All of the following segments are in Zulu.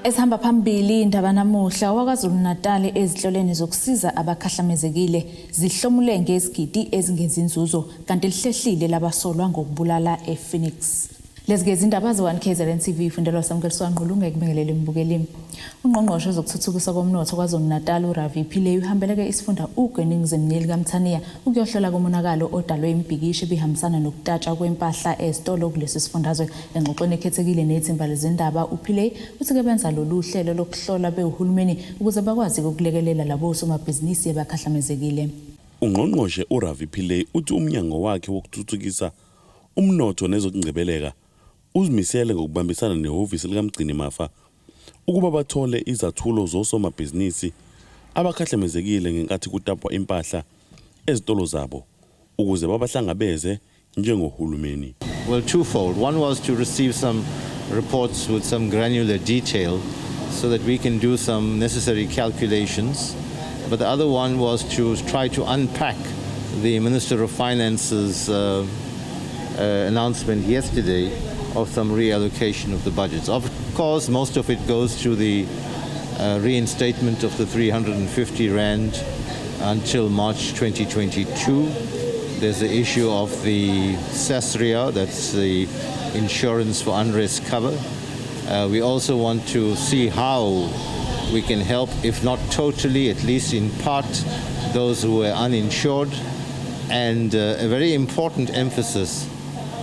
Esihamba phambili indaba namuhla waKwaZulu-Natal ezinhlelweni zokusiza abakhahlamezekile zihlomule ngezigidi ezingenzi inzuzo kanti lihlehlile labasolwa ngokubulala ePhoenix. Lezi ke izindaba ze-1 KZN TV ifundelwa Samukeliso Nqulunga ekubingelele mbukeli. Ungqongqoshe wezokuthuthukiswa komnotho KwaZulu-Natal uRavi Pillay uhambeleke isifunda Ugu eningizimu nelikaMthaniya ukuyohlola komonakalo odalwe imibhikisho ebihambisana nokutatsha kwempahla ezitolo kulesi sifundazwe. Engxoxweni ekhethekile nethimba lezindaba uPillay uthi ke benza lolu hlelo lokuhlola bewuhulumeni ukuze bakwazi ukulekelela labo somabhizinisi abakhahlamezekile. Ungqongqoshe uRavi Pillay uthi umnyango wakhe wokuthuthukisa umnotho nezokungcebeleka uzimisele ngokubambisana nehhovisi likamgcinimafa ukuba bathole izathulo zosomabhizinisi abakhahlamezekile ngenkathi kutapwa impahla ezitolo zabo ukuze babahlangabeze njengohulumeni. Well, twofold. One was to receive some reports with some granular detail so that we can do some necessary calculations. But the other one was to try to unpack the Minister of Finance's announcement yesterday of some reallocation of the budgets. Of course, most of it goes to the reinstatement of the 350 Rand until March 2022. There's the issue of the SASRIA, that's the insurance for unrest cover. We also want to see how we can help, if not totally, at least in part, those who are uninsured, and a very important emphasis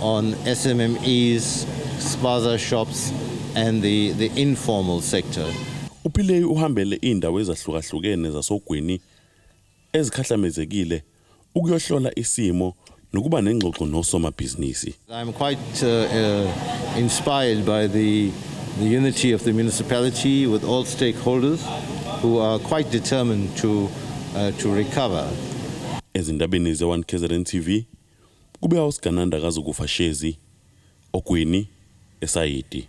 on SMMEs, spaza shops, and the informal sector. UPillay uhambele indawo ezahlukahlukene zasogwini ezikhahlamezekile ukuyohlola isimo nokuba nengxoxo nosomabhizinisi. I'm quite inspired by the unity of the municipality with all stakeholders who are quite determined to recover. Ezindabeni ze-1 KZN TV kube uSigananda kaZokufa Shezi Ogwini eSayidi.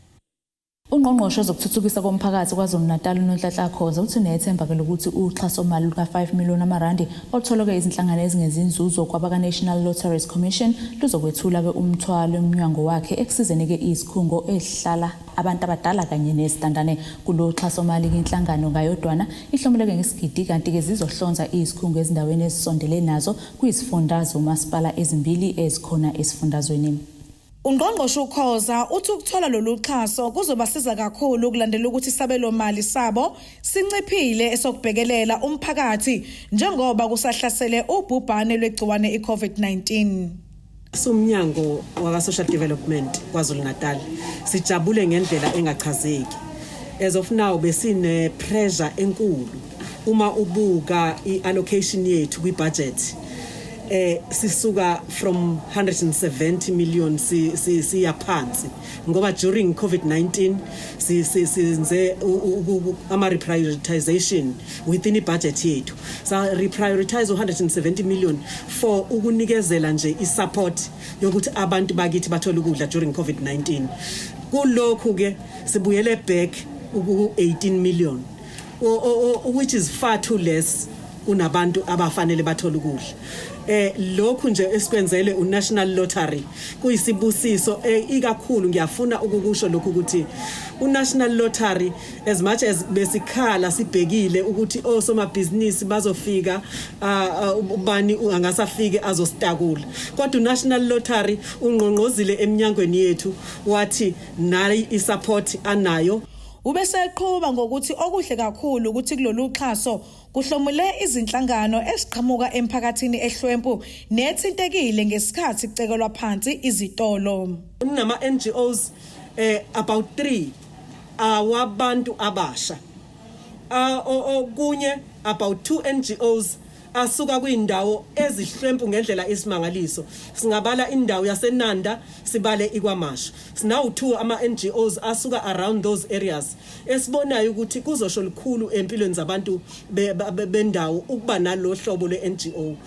Ungqongqoshe wezokuthuthukiswa komphakathi KwaZulu-Natal uNonhlanhla Khoza uthi unethemba-ke lokuthi uxhasomali luka-5 million amarandi olutholwe izinhlangano ezingenzi inzuzo kwabaka-National Lotteries Commission luzokwethula-ke umthwalo emnyango wakhe ekusizeni-ke izikhungo ezihlala abantu abadala kanye nezintandane. Kulo xhasomali-ke inhlangano ngayodwana ihlomuleke ngesigidi kanti-ke zizohlonza izikhungo ezindaweni ezisondele nazo kwizifunda zomasipala ezimbili ezikhona esifundazweni. Ungqongqoshe uKhoza uthi ukuthola lolu xhaso kuzobasiza kakhulu ukulandela ukuthi isabelo mali sabo sinciphile esokubhekelela umphakathi njengoba kusahlasele ubhubhane lwegciwane iCovid-19. Somnyango waka Social Development KwaZulu Natal sijabule ngendlela engachazeki. As of now besine pressure enkulu uma ubuka i-allocation yethu kwi-budget, sisuka from 170 million siya phansi ngoba during COVID-19 sisenze ama reprioritization within i-budget yethu, sa reprioritize 170 million for ukunikezela nje i-support yokuthi abantu bakithi bathole ukudla during COVID-19. Kulokhu ke sibuyele back uku 18 million, which is far too less kunabantu abafanele bathola ukudla. Lokhu nje esikwenzele uNational Lottery kuyisibusiso, ikakhulu ngiyafuna ukukusho lokhu ukuthi uNational Lottery, as much as besikhala sibhekile ukuthi osomabhizinisi bazofika, ubani angasafike azositakula, kodwa uNational Lottery ungqongqozile eminyangweni yethu wathi nayi isupport anayo. Ubeseqhuba ngokuthi okuhle kakhulu ukuthi kulolu xhaso kuhlomule izinhlangano eziqhamuka emphakathini ehlwempu nethintekile ngesikhathi kucekelwa phansi izitolo. Kunama NGOs about 3 awabantu abasha, okunye about 2 NGOs asuka kwindawo ezihlwempu ngendlela isimangaliso. Singabala indawo yaseNanda, sibale iKwaMashu. Sinawu 2 ama NGOs asuka around those areas esibonayo ukuthi kuzosho likhulu empilweni zabantu bendawo ukuba nalo hlobo lwe-NGO.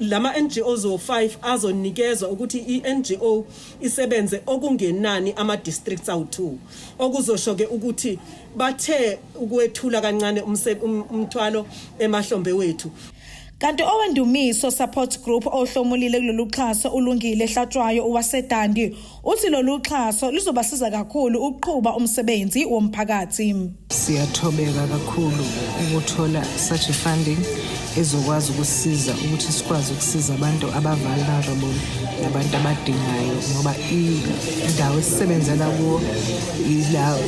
Lama NGOs wo5 azonikezwa ukuthi iNGO isebenze okungenani ama districts awu2, okuzosho ke ukuthi bathe ukwethula kancane umthwalo emahlombe wethu. Kanti owendumiso Support Group ohlomulile kulolu xhaso uLungile Hlatshwayo waseDundee uthi lolu xhaso luzobasiza kakhulu ukuqhuba umsebenzi womphakathi. Siyathobeka kakhulu ukuthola such a funding ezokwazi ukusiza ukuthi sikwazi ukusiza abantu aba-vulnerable nabantu abadingayo, ngoba indawo esisebenzela kuwo ila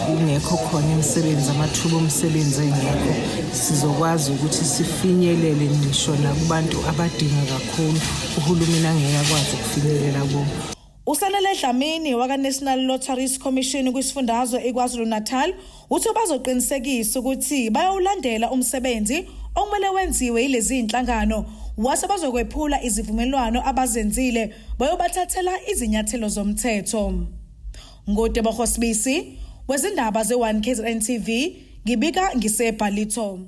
kungekho khona imisebenzi, amathuba omsebenzi engekho. Sizokwazi ukuthi sifinyelele ngisho nakubantu abadinga kakhulu, uhulumeni angeke akwazi ukufinyelela kubo. Usanele Dlamini waka-National Lotteries Commission kwisifundazwe iKwaZulu-Natal uthi bazoqinisekisa ukuthi bayawulandela umsebenzi okumele wenziwe yilezi zinhlangano, wase bazokwephula izivumelwano abazenzile bayobathathela izinyathelo zomthetho. NguTebogo Sibisi wezindaba ze-1 KZN TV, ngibika ngiseBallito.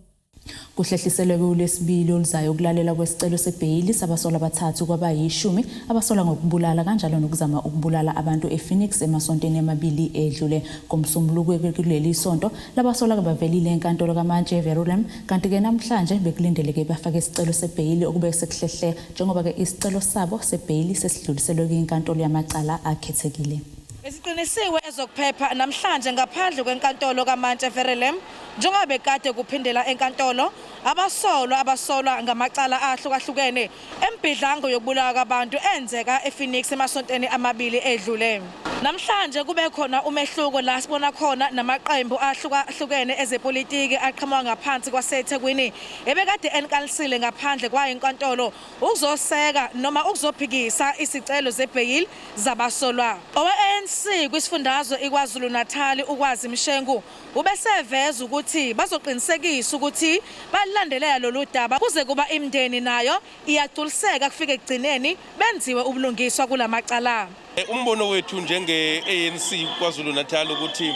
Kuhlehliselwe kulesibili oluzayo ukulalela kwesicelo sebheyili sabasolwa abathathu kwabayishumi abasolwa ngokubulala kanjalo nokuzama ukubulala abantu ePhoenix emasontweni amabili edlule. Ngomsombuluko kuleli sonto labasolwa bavelile enkantolo kaMantshi eVerulam, kanti-ke namhlanje bekulindeleke bafake isicelo sebheyili okube sekuhlehle njengoba-ke isicelo sabo sebheyili sesidluliselwe kwinkantolo yamacala akhethekile. Besiqinisiwe ezokuphepha namhlanje ngaphandle kwenkantolo kaMantshi eVerulam njengoba bekade kuphindela enkantolo abasolwa abasolwa ngamacala ahlukahlukene embhidlango yokubulawa kwabantu enzeka ePhoenix emasontweni amabili edlule. Namhlanje kube khona umehluko la sibona khona namaqembu ahlukahlukene ezepolitiki aqhamuka ngaphansi kwaseThekwini ebekade enkalisile ngaphandle kwayo inkantolo ukuzoseka noma ukuzophikisa isicelo zebheyili zabasolwa. Owe-ANC kwisifundazwe iKwaZulu Natal uKwazi Mshengu ubeseveza ukuthi bazoqinisekisa ukuthi balandelela lolu daba kuze kuba imindeni nayo iyagculiseka kufike ekugcineni benziwe ubulungiswa kulamacala. Umbono wethu njenge-ANC KwaZulu Natal ukuthi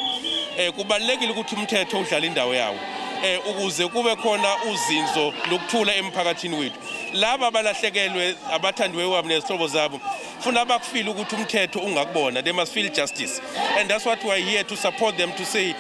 kubalulekile ukuthi umthetho udlale indawo yawo ukuze kube khona uzinzo lokuthula emphakathini wethu. Laba abalahlekelwe abathandiweyo wabo nezihlobo zabo funa bakufile ukuthi umthetho ungakubona. They must feel justice, and that's what we are here to support them, to say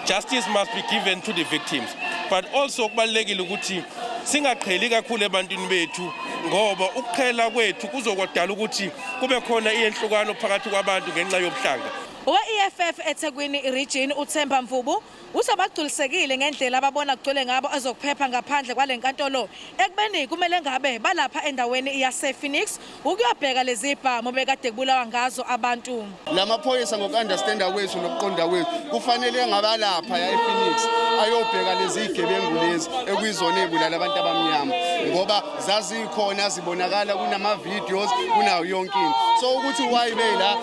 justice must be given to the victims. But also kubalulekile ukuthi singaqheli kakhulu ebantwini bethu, ngoba ukuqhela kwethu kuzokwadala ukuthi kube khona iyenhlukano phakathi kwabantu ngenxa yobuhlanga. Owe-EFF eThekwini Region uThemba Mvubu uthi abagculisekile ngendlela ababona kugcwele ngabo ezokuphepha ngaphandle kwale nkantolo, ekubeni kumele ngabe balapha endaweni yase-Phoenix ukuyobheka lezi zibhamu bekade kubulawa ngazo abantu. Lamaphoyisa, ngoku-understanda kwethu nokuqonda kwethu, kufanele ngabalapha ya ePhoenix ayobheka lezi zigebengu lezi ekuyizona ey'bulala abantu abamnyama, ngoba zazikhona, zibonakala kunama-videos, kunayo yonke into. So ukuthi why beyila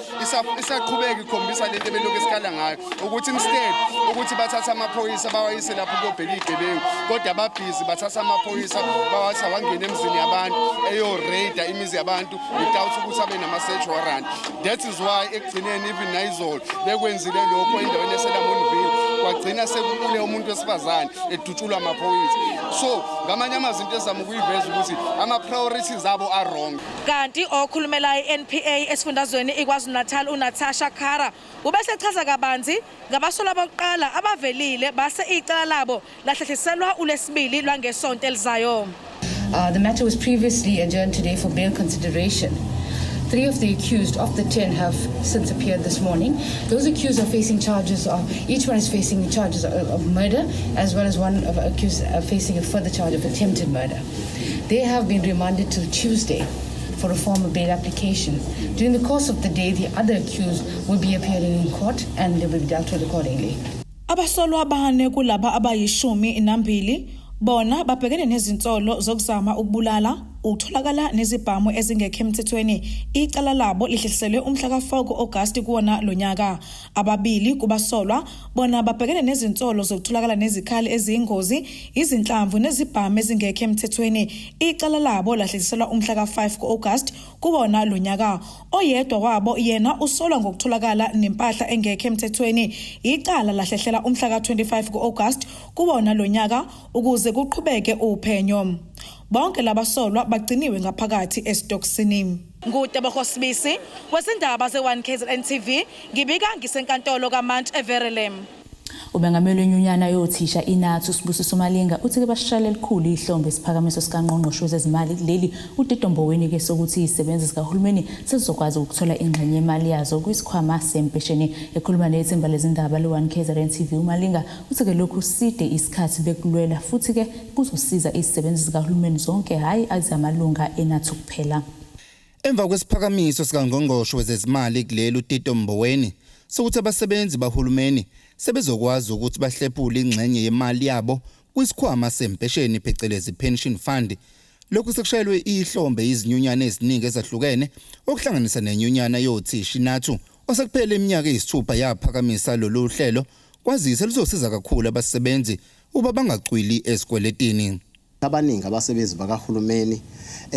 isaqhubeka ikhombisa lento ebelokhu esikhala ngayo, ukuthi instead ukuthi bathathe amaphoyisa bawayise lapho kuyobheka iy'gebengu, kodwa babhizi bathatha amaphoyisa bawathi awangene emzini yabantu, eyo-raida imizi yabantu without ukuthi abe nama-search warrant. That is why ekugcineni even nayizolo bekwenzile lokho endaweni yaseLamontville, kwagcina sekubule umuntu wesifazane edutshulwa amaphoyisa. So ngamanye amazwi, into ezama ukuyiveza ukuthi ama-priorities abo are-wrong. Kanti okhulumela i-NPA esifundazweni iKwaZulu-Natal uNatasha Kara ubesechaza kabanzi ngabasolwa bokuqala abavelile base icala labo lahlehliselwa ulesibili lwangesonto elizayo. The matter was previously adjourned today for bail consideration. Three of the accused of the 10 have since appeared this morning. Those accused are facing charges of, each one is facing charges of murder, as well as one of accused facing a further charge of attempted murder. They have been remanded till Tuesday for a formal bail application. During the course of the day, the other accused will be appearing in court and they will be dealt with accordingly. Abasolwa abane kulaba abayishumi nambili bona babhekene nezinsolo zokuzama ukubulala, ukutholakala nezibhamu ezingekho emthethweni. Icala labo lihlehliselwe umhla ka-4 ku-Agasti kuwona lo nyaka. Ababili kubasolwa bona babhekene nezinsolo zokutholakala nezikhali eziyingozi, izinhlamvu nezibhamu ezingekho emthethweni. Icala labo lahlehliselwa umhla ka-5 ku-Agasti kuwona lo nyaka. Oyedwa wabo yena usolwa ngokutholakala nempahla engekho emthethweni. Icala lahlehlela umhla ka-25 ku-August kuwona lo nyaka ukuze kuqhubeke uphenyo. Bonke labasolwa bagciniwe ngaphakathi esitokisini. NguTebogo Sibisi wezindaba ze-1 KZN TV, ngibika ngisenkantolo kaMantshi eVerulam. Umengameli wenyunyana yothisha iNATU uSibusiso Malinga uthi-ke basishayela elikhulu ihlombe isiphakamiso sikangqongqoshe wezezimali kuleli uTito Mboweni-ke sokuthi izisebenzi zikahulumeni sezizokwazi ukuthola ingxenye yemali yazo kwisikhwama sempesheni. Ekhuluma nethimba lezindaba le-1 KZN TV uMalinga uthi-ke lokhu side isikhathi bekulwela futhi-ke kuzosiza izisebenzi zikahulumeni zonke hhayi ezamalunga eNATU kuphela. Emva kwesiphakamiso sikangqongqoshe wezezimali kuleli uTito Mboweni sokuthi abasebenzi bahulumeni sebezokwazi ukuthi bahlephule ingxenye yemali yabo kwisikhwama sempesheni phecelezi pension fund. Lokhu sekushayelwe ihlombe izinyunyana eziningi ezahlukene okuhlanganisa nenyunyana yothisha iNATU osekuphele iminyaka eyisithupha yaphakamisa lolu hlelo kwazise luzosiza kakhulu abasebenzi ukuba bangacwili ezikweletini. Abaningi abasebenzi bakahulumeni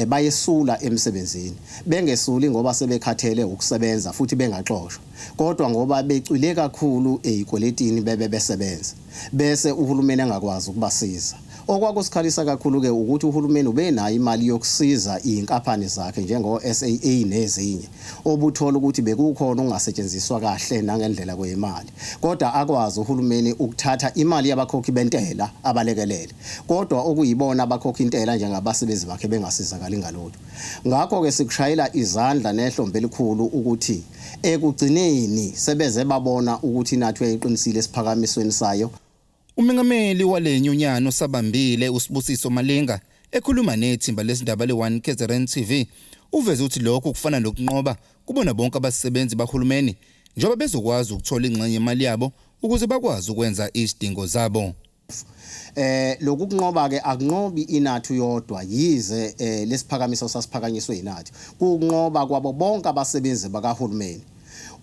bayesula emsebenzini bengesuli ngoba sebekhathele ukusebenza futhi bengaxoshwa, kodwa ngoba becwile kakhulu ezikweletini bebe besebenza bese uhulumeni engakwazi ukubasiza. Okwakusikhalisa kakhulu-ke ukuthi uhulumeni ubenayo imali yokusiza iy'nkampani zakhe njengo-SAA nezinye, obuthola ukuthi bekukhona okungasetshenziswa kahle nangendlela kwemali, kodwa akwazi uhulumeni ukuthatha imali yabakhokhi bentela abalekelele, kodwa okuyibona abakhokha intela njengabasebenzi bakhe bengasizakali ngalutho. Ngakho-ke sikushayela izandla nehlombe elikhulu ukuthi ekugcineni sebeze babona ukuthi iNATU yayiqinisile esiphakamisweni sayo. Umengameli wale nyunyana osabambile uSibusiso Malinga ekhuluma nethimba lesindaba le-1 KZN TV uveze ukuthi lokhu kufana nokunqoba kubona bonke abasebenzi bahulumeni njengoba bezokwazi ukuthola ingxenye yemali yabo ukuze bakwazi ukwenza izidingo zabo. Lokhu kunqoba ke akunqobi iNATU yodwa, yize lesiphakamiso sasiphakanyiswe iNATU, kunqoba kwabo bonke abasebenzi bakahulumeni.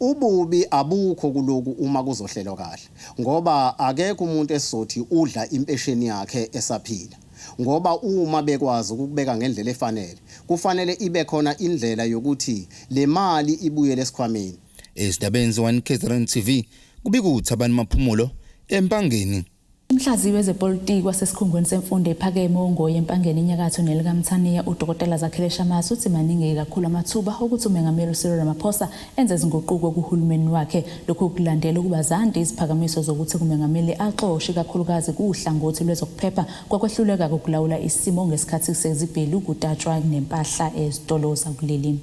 Ububi abukho kuloku uma kuzohlelwa kahle, ngoba akekho umuntu esizothi udla impesheni yakhe esaphila, ngoba uma bekwazi ukubeka ngendlela efanele kufanele ibe khona indlela yokuthi le mali ibuyele esikhwameni. Ezindabeni ze-1 KZN TV kubika uThabani Maphumulo eMpangeni. Umhlaziyi wezepolitiki wasesikhungweni semfundo ephakeme uNgoye eMpangeni enyakatho nelikaMthaniya uDokotela Zakhele Shamase uthi maningi kakhulu amathuba okuthi umengameli uCyril Ramaphosa enze izinguquko kuhulumeni wakhe. Lokhu kulandela ukuba zande iziphakamiso zokuthi kumengameli axoshe kakhulukazi kuhlangothi lwezokuphepha kwakwehluleka ukulawula isimo ngesikhathi sezibhelu kutatshwa nempahla ezitolo zakuleli.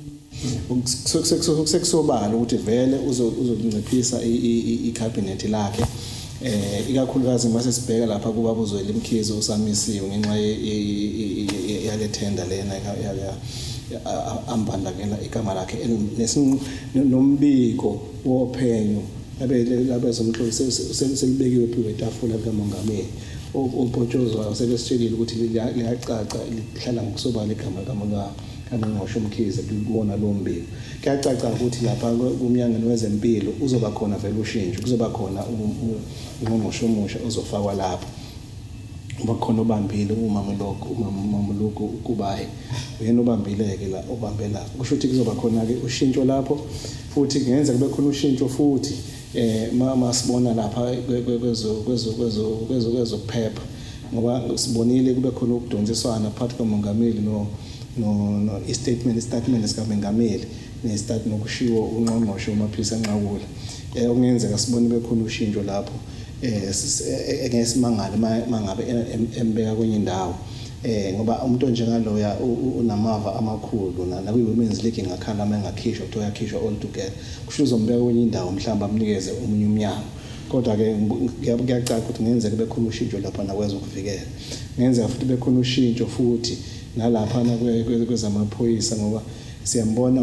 Sekusobala ukuthi vele uzonciphisa ikhabhinethi lakhe, ikakhulukazi mase sibheka lapha kuba uZweli Mkhize usamisiwe ngenxa yale tender lena ambandakela igama lakhe, nombiko wophenyo labezomhloli selibekiwe phezu kwetafula likamongameli opotshozwayo sebesitshelile ukuthi liyacaca lihlala ngokusobala igama kangqongqoshe uMkhize kuwona lowo mbiko. Kuyacaca ukuthi lapha kumnyangweni wezempilo uzoba khona vele ushintsho, kuzoba khona ungqongqoshe omusha ozofakwa lapho. Uba khona obambile uMamoloko Kubayi, uyena obambile-ke la obambe la, kusho ukuthi kuzoba khona-ke ushintsho lapho, futhi kungenzeka kube khona ushintsho futhi masibona lapha kwezokuphepha, ngoba sibonile kube khona ukudonsiswana phakathi kamongameli no i-statement sikamengameli nokushiwo ungqongqoshe uMaphisa Nqakula. Okungenzeka sibone bekhona ushintsho lapho, engesimangale mangabe embeka kwenye indawo, ngoba umuntu onjengaloya unamava amakhulu nakwi-Women's League ingakhala uma engakhishwa kuthiwa uyakhishwa all together, kusho uzombeka kwenye indawo mhlawumbe amnikeze omunye umnyango. Kodwa-ke kuyacaca ukuthi kungenzeka kube khona ushintsho lapha nakwezokuvikela, kungenzeka futhi kube khona ushintsho futhi nalaphana kwezamaphoyisa, ngoba siyambona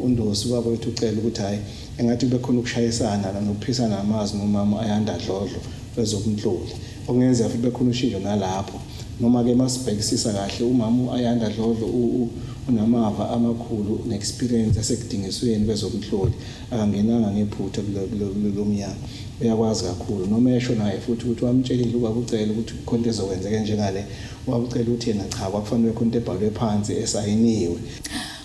uNdosi ubaba wethu ucela ukuthi hhayi engathi kube khona ukushayisana nokuphisana amazwi nomama Ayanda Dlodlo kwezobunhloli, okungenzeka futhi bekhona ushintsho nalapho. Noma-ke masibhekisisa kahle umama Ayanda Dlodlo unamava amakhulu ne-experience yasekudingisweni kwezobunhloli, akangenanga ngephutha kulo mnyango, uyakwazi kakhulu. Noma esho naye futhi ukuthi wamtshelile ubaba uCele ukuthi kukhona into ezokwenzeka njengale, ubaba uCele uthi yena cha kwakufanele khona into ebhalwe phansi esayiniwe.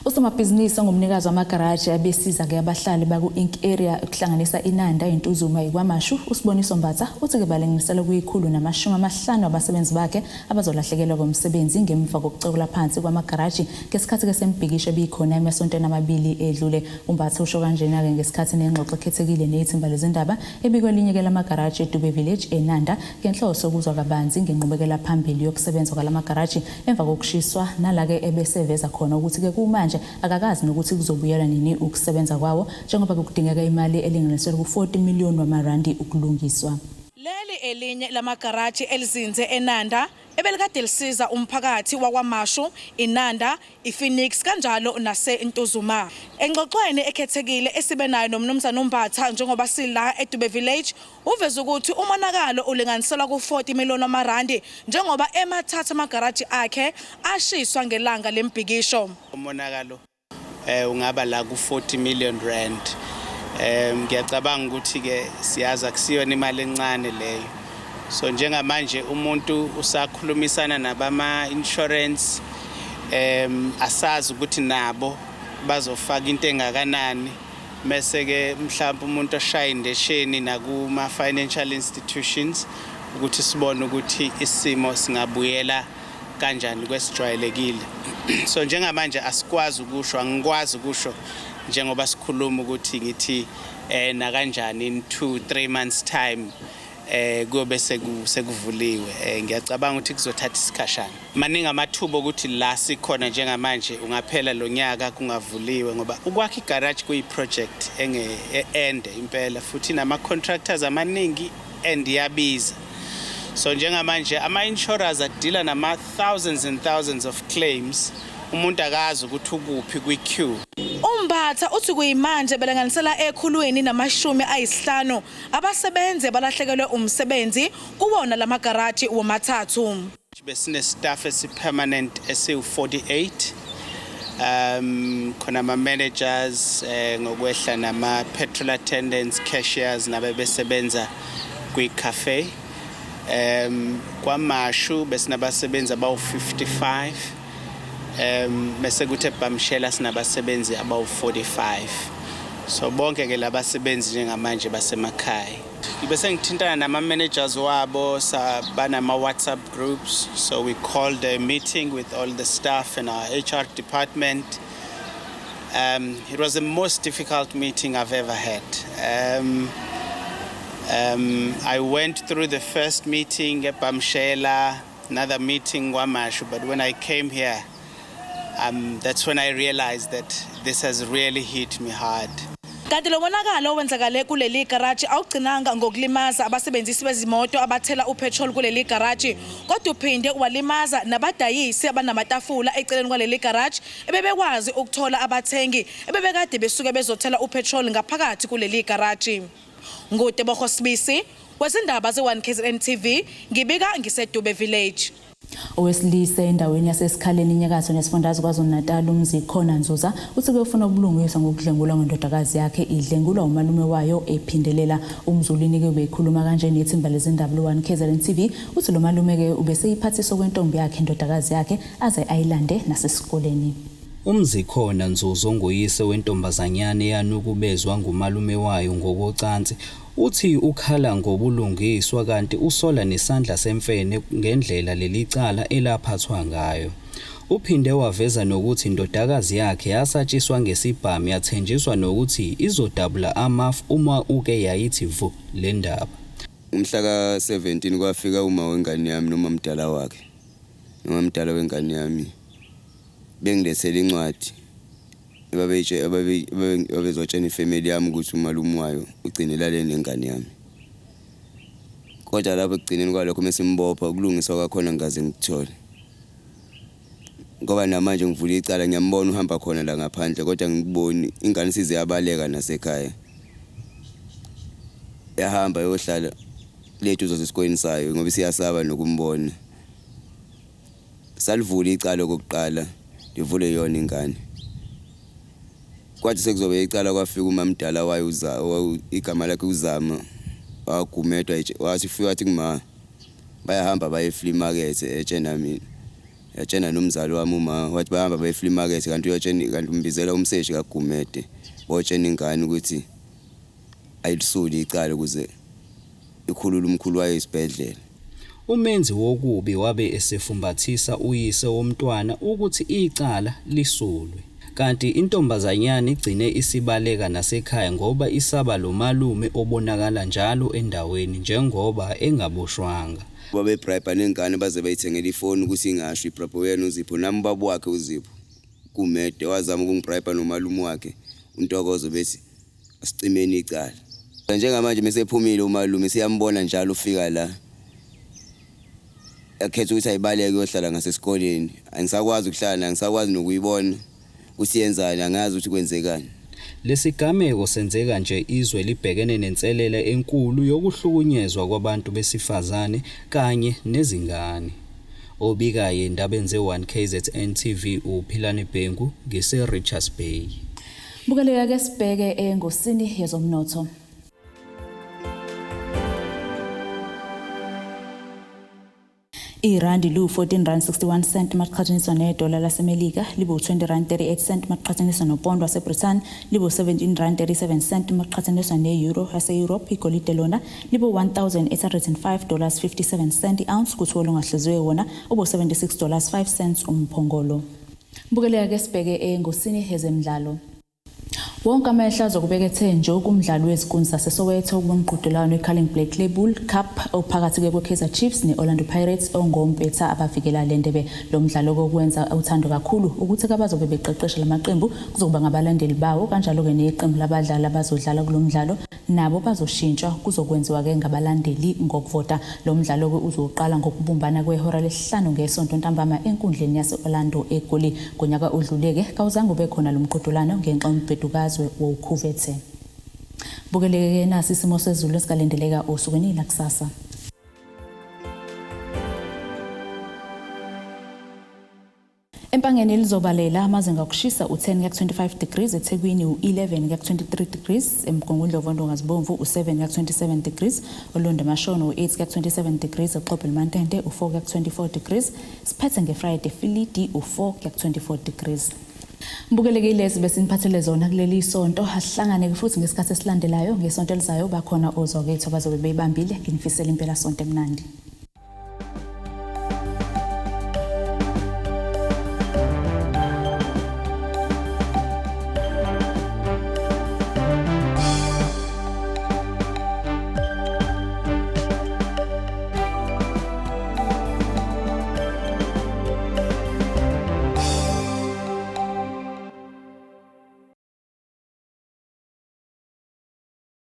Usomabhizinisi ongumnikazi wamagaraji abesiza-ke abahlali baku-Ink Area ukuhlanganisa iNanda, iNtuzuma, iKwaMashu, uSiboniso Mbatha uthi-ke balinganiselwa kuyi-150 abasebenzi bakhe abazolahlekelwa ngomsebenzi ngemva kokucekela phansi kwamagaraji ngesikhathi-ke sembhikisho ebikhona emasontweni amabili edlule. UMbatha usho kanjena-ke ngesikhathi nengxoxo ekhethekile nethimba lezindaba ebikwelinye-ke lamagaraji eDube Village eNanda ngenhloso yokuzwa kabanzi ngenqubekela phambili yokusebenza kwalamagaraji emva kokushiswa, nala-ke ebeseveza khona ukuthi-ke kumanje akakazi nokuthi kuzobuyela nini ukusebenza kwawo njengoba kudingeka imali elinganiselwa ku-40 million wamarandi ukulungiswa. Leli elinye lamagaraji elizinze eNanda ebelikade lisiza umphakathi wakwaMashu, iNanda, iPhoenix kanjalo naseNtuzuma. Engxoxweni ekhethekile esibe nayo noMnumzane uMbatha njengoba sila eDube Village, uveza ukuthi umonakalo ulinganiselwa ku-40 million wamarandi njengoba emathathu amagaraji akhe ashiswa ngelanga lembhikisho. Umonakalo ungaba la ku-40 million rand. Ngiyacabanga ukuthi ke siyazi akusiyona imali encane leyo. So njengamanje umuntu usakhulumisana nabama insurance, asazi ukuthi nabo bazofaka into engakanani, mese ke mhlawumbe umuntu oshaya indesheni nakuma financial institutions ukuthi sibone ukuthi isimo singabuyela kanjani kwesijwayelekile. So njengamanje asikwazi ukusho, angikwazi ukusho njengoba sikhuluma ukuthi ngithi nakanjani in 2 3 months time kuyobe sekuvuliwe. Ngiyacabanga ukuthi kuzothatha isikhashana. Maningi amathuba ukuthi la sikhona njengamanje ungaphela lo nyaka kungavuliwe, ngoba ukwakha igarage kuyi project enge ende impela futhi nama contractors amaningi and iyabiza. So njengamanje ama insurers adila nama thousands and thousands of claims, umuntu akazi ukuthi ukuphi kwi-queue. UMbatha uthi kuyimanje belinganisela 150 abasebenzi balahlekelwe umsebenzi kuwona lamagaraji womathathu. Besine staff esi-permanent esiwu-48, khona ama-managers, ngokwehla nama-petrol attendants, cashiers nabebesebenza kwi-cafe. KwaMashu besinabasebenzi abawu-55, bese kuthi eBhamshela sinabasebenzi abawu-45. So bonke ke labasebenzi njengamanje basemakhaya. Bese ngithintana nama-managers wabo, banama-WhatsApp groups, so we called a meeting with all the staff and our HR department. It was the most difficult meeting I've ever had. I went through the first meeting at Bamshela, another meeting KwaMashu, but when I came here, that's when I realized that this has really hit me hard. Kanti lo monakalo owenzakale kuleli garaji awugcinanga ngokulimaza abasebenzisi bezimoto abathela upetrol kuleli garaji, kodwa uphinde walimaza nabadayisi abanamatafula eceleni kwaleli garaji ebebekwazi ukuthola abathengi ebebekade besuke bezothela upetrol ngaphakathi kuleli garaji. NguTebogo Sibisi wezindaba ze-1 KZN TV, ngibika ngiseDube Village. Owesilisa endaweni yaseSikhaleni inyakatho nesifundazwe KwaZulu-Natal, uMzikhona Nzuza, uthi kuyofuna ubulungiswa ngokudlengulwa ngendodakazi yakhe idlengulwa umalume wayo ephindelela. UMzulini-ke ubekhuluma kanje nethimba lezindaba lo-1 KZN TV. Uthi lo malume-ke ubeseyiphathisa kwentombi yakhe indodakazi yakhe aze ayilande nasesikoleni. UMzikhona Nzuzo, nguyise wentombazanyana eyanukubezwa ngumalume wayo ngokocansi, uthi ukhala ngobulungiswa kanti usola nesandla semfene ngendlela leli cala elaphathwa ngayo. Uphinde waveza nokuthi indodakazi yakhe yasatshiswa ngesibhamu, yathenjiswa nokuthi izodabula amafu uma uke yayithi vu le ndaba. Umhla ka-17 kwafika uma wengane yami noma mdala wakhe noma mdala wengane yami, bengilethele incwadi babezotshena ifamily yami ukuthi umalume wayo ugcine lale nengane yami. Kodwa lapho ekugcineni kwalokho mesimbopha, ukulungiswa kwakhona ngikaze ngikuthole, ngoba namanje ngivula icala, ngiyambona uhamba khona la ngaphandle, kodwa ngikuboni ingane size yabaleka nasekhaya, yahamba yohlala lethu zasesikoleni sayo ngoba siyasaba nokumbona. Salivula icala okokuqala, livule yona ingane, kwathi sekuzobe icala kwafika umamdala wayo, igama lakhe uZama wagumedwa, wathi fika wathi kuma bayahamba baye flea market etshena mina. Yatshena nomzali wami uma wathi bahamba baye flea market, kanti uyotshena, kanti umbizela umseshi kaGumede, botshena ingane ukuthi ayilisuli icala ukuze ikhulule umkhulu wayo esibhedlela. Umenzi wokubi wabe esefumbathisa uyise womntwana ukuthi icala lisulwe. Kanti intombazanyana igcine isibaleka nasekhaya ngoba isaba lo malume obonakala njalo endaweni njengoba engaboshwanga. Babebribe nengane baze bayithengela ifoni ukuthi ingasho ibribe yena uZipho, nami ubaba wakhe uZipho Gumede wazama ukungibribe nomalume wakhe uNtokozo, bethi asicimeni icala. Njengamanje mesephumile umalume, siyambona njalo ufika la, akhetha ukuthi ayibaleke uyohlala ngasesikoleni. Angisakwazi ukuhlala, angisakwazi nokuyibona ukuthi yenzani, angazi ukuthi kwenzekani. Lesigameko senzeka nje izwe libhekene nenselele enkulu yokuhlukunyezwa kwabantu besifazane kanye nezingane. Obikayo endabeni ze-1 KZN TV uPhilani Bhengu ngise-Richards Bay. Bukeleka ke sibheke engosini yezomnotho. Irandi liwu-14 rand 61 cent maqhathaniswa nedola laseMelika, libu-20 rand 38 cent maqhathaniswa nopondo waseBrithani, libu-17 rand 37 cent maqhathaniswa ne-euro yase-Europe. Igolide lona libu-1805 dollars 57 cent i-ounce, kuthi olungahluziwe wona ubu-76 dollars 5 cents umphongolo. Bukeleka ke sibheke engosini yezemidlalo. Wonke amehlo azokubeka ethe nje kumdlalo wezinkunzi zaseSoweto kumqhudelwano we-Carling Black Label Cup ophakathi-ke kwe-Kaizer Chiefs ne-Orlando Pirates, ongompetha abavikela le ndebe. Lo mdlalo kokwenza uthando kakhulu ukuthi abazobe beqeqesha lamaqembu kuzokuba ngabalandeli bawo, kanjalo-ke neqembu labadlali abazodlala kulo mdlalo nabo bazoshintshwa, kuzokwenziwa-ke ngabalandeli ngokuvota. Lo mdlalo-ke uzoqala ngokubumbana kwehora lesihlanu ngesonto ntambama enkundleni yase-Orlando eGoli. Ngonyaka odlule-ke kawuzange ube khona lo mqhudelwano ngenxa yombhedukazwe wokhuvethe. Bukeleke-ke nasi isimo sezulu esikalindeleka osukwini lakusasa. Empangeni lizobalela amazinga okushisa u-10 kuya ku-25 degrees, eThekwini u-11 kuya ku-23 degrees, eMgungundlovu oNdongazibomvu u-7 kuya ku-27 degrees, Olundi Mashona u-8 kuya ku-27 degrees, eXobho Mantente u-4 kuya ku-24 degrees, siphethe ngeFriday Filidi u-4 kuya ku-24 degrees. Mbukeleke ilezi besiniphathele zona kuleli sonto. Asihlangane futhi ngesikhathi esilandelayo ngesonto elizayo, bakhona ozwakethu abazobe beyibambile. Nginifisela impela sonto emnandi.